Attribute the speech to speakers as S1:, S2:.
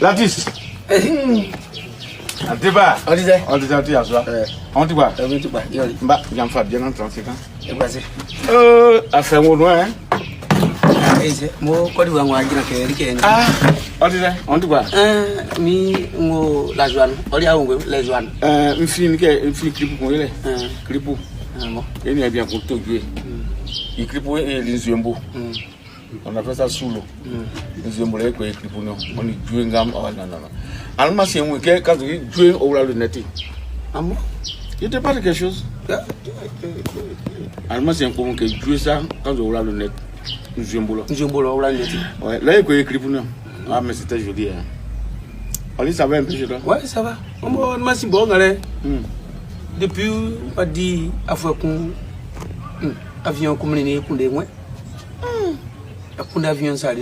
S1: L'artiste. Atiba.
S2: Ɔ ti sɛ?
S1: Ɔ ti sɛ, ɔ ti yasua. Ɔ ti kwa.
S2: Ɔ ti kwa, yɔli.
S1: Mba, janfa bien en 35 ans.
S2: E kwa se.
S1: Affaire wo no hein.
S2: E se, mo Côte d'Ivoire ngwa jina ke rike.
S1: Ah, ɔ ti sɛ, ɔ ti kwa.
S2: Mi ngo la joie, ɔ di awo la joie.
S1: Nfi ke nfi clip kun yele. Clip.
S2: Bon.
S1: Et il y a bien pour tout jouer. Il clip et les yembo. On appelle ça sous l'eau. Les yembo là quoi clip non. On y joue ngam oh non non non. Alma c'est un que quand tu joues au la lunette.
S2: Ah bon?
S1: Je te parle de quelque chose. Alma c'est un comment que jouer ça quand on la lunette. Yembo là.
S2: Yembo là la lunette.
S1: Ouais, là il y a clip non. Ah mais c'était joli hein. Ali, ça va un peu chez toi?
S2: Ouais, ça va. On m'a si bon allez. Depuis on dit afuɛ kun avion kun ne kun de ŋwɛ. Kun avion sa de.